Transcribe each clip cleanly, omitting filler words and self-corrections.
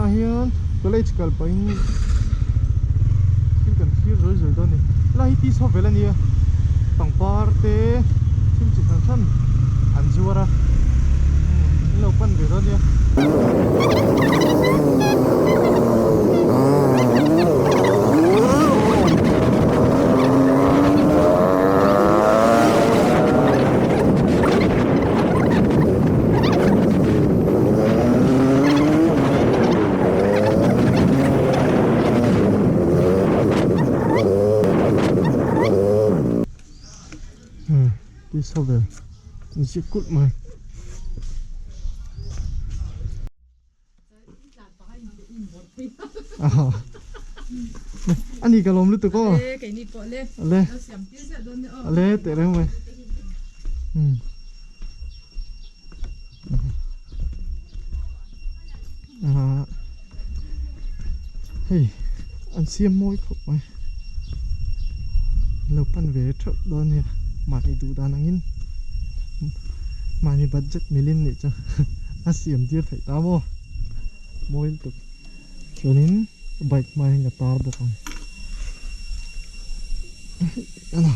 Tunah hian college kal pahin thil kan thlir zawi zawi dawn a ni. Helai hi tea shop vel a nia, pangpar te thil chi hran hran an zuar a, in lo pan ve dawn nia. Ti shovel in ziak kulh mai. Ani ka lawm lutuk aw. Ale. Ale teh reng mai. Hei an siam mawi khawp mai lo pan ve theuh dawn nia mahni duh dan angin mahni budget milin nih chu a siam tir theih ta maw mawi lutuk chuanin bike hma hian ka tar bawk ang a.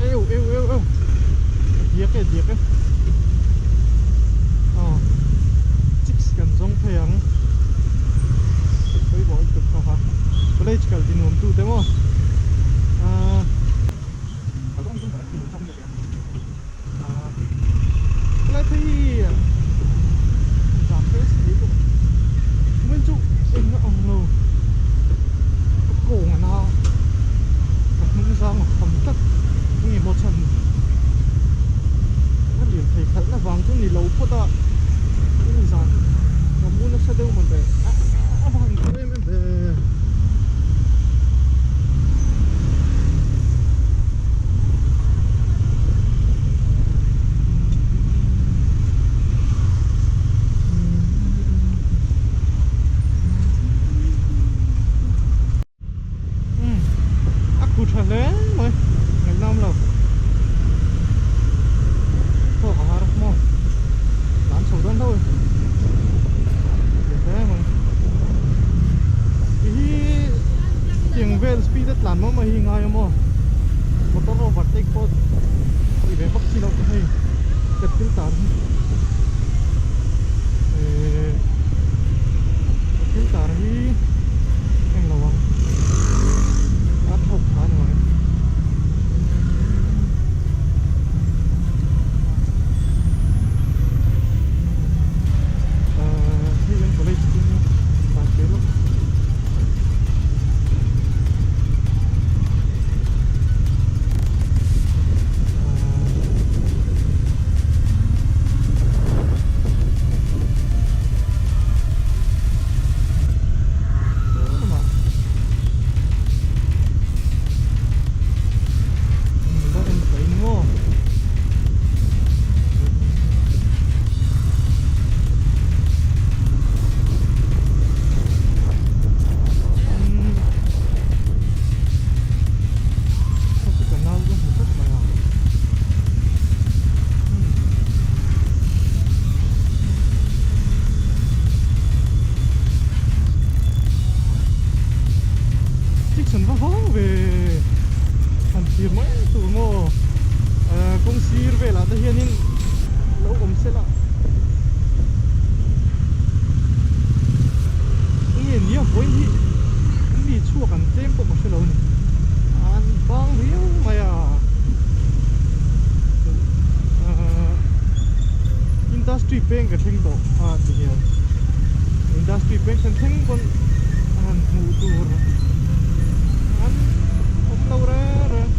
Eu eu eu eu diak e diak e aw chicks kan zawng phei ang pawimawh lutuk kha kha college kal ti nuam tu te maw ah. Helai phei hi zam phei a si thei bawk chuan chu eng a ang lo ka kawng a na ka hnung zang a kham tlat enge maw chhan a lian thei khalh na vang chu ni lo phawt a eng zan ka mu nasa deuh mawn le a va han kal em em ve. A khu tha hle mai ngaihnawm lo thawk a har maw tlan chho dawn tho hle mai ti hi tiang vel speed a tlan mawh mai hi ngai a maw motor overtake pawh tih ve vak chi loh hei ka thil tar hi ehh ka thil tar hi englo ang a thawk tha ni mai. Hei an college chu tan ve lawk. Chicken va vang ve han thlir mai tur maw kawng sir velah te hianin lo awm sela enge nia vawiin hi mi chhuak an tlem pawh ka hrelo a ni an bang riau mai a industry peng ka thleng tawh a ti hian industry peng kan thleng pawn a han hmuh tur an awm lo reng reng.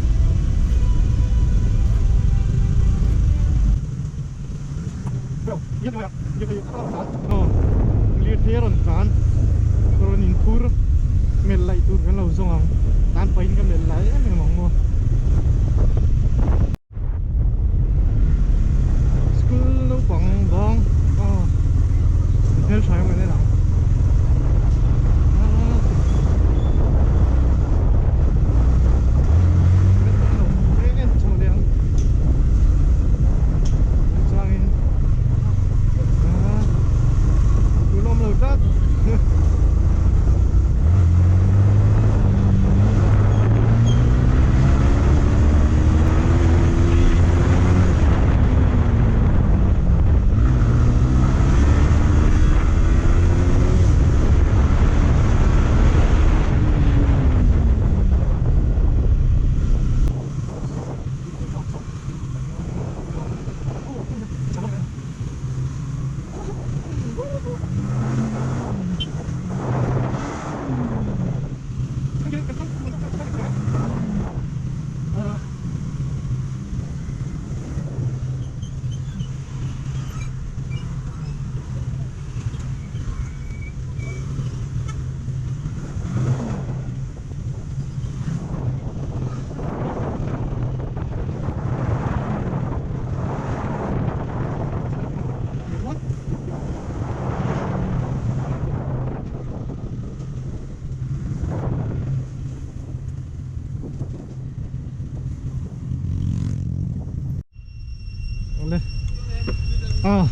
A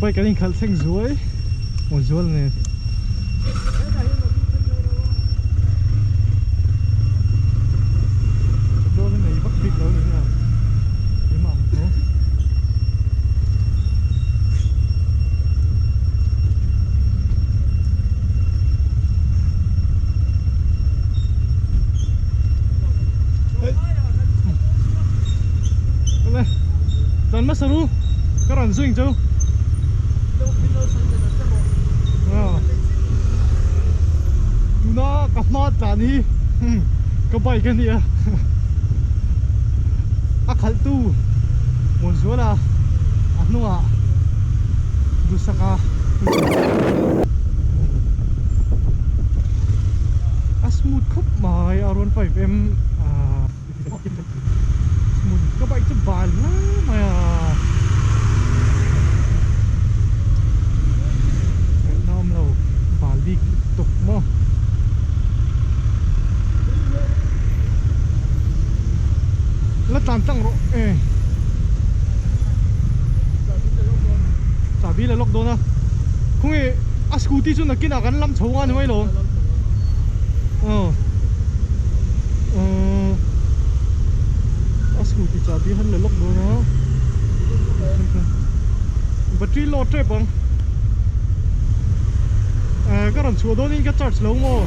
bike an inkhalh thleng zuai maw zual nen. Dawn a nei vak bik lo ni hian keimah ang tho. Tlan hmasa ru ka rawn swing chu tuna ka hma tlan hi ka bike a nia a khalh tu Muanzuala a hnungah Duhsaka a smooth khawp mai R15M smooth ka bike chu bal hle mai a ngaihna awm lo bal bik tawp maw. La tlan tlang rawh e Chahbi la lawk dawn a khawnge a scooty chu nakinah kan lam chho nga ni mai lo aw a scooty chahbi han la lawk dawn a battery low tep ang ka rawn chhuah dawnin ka charge lo maw.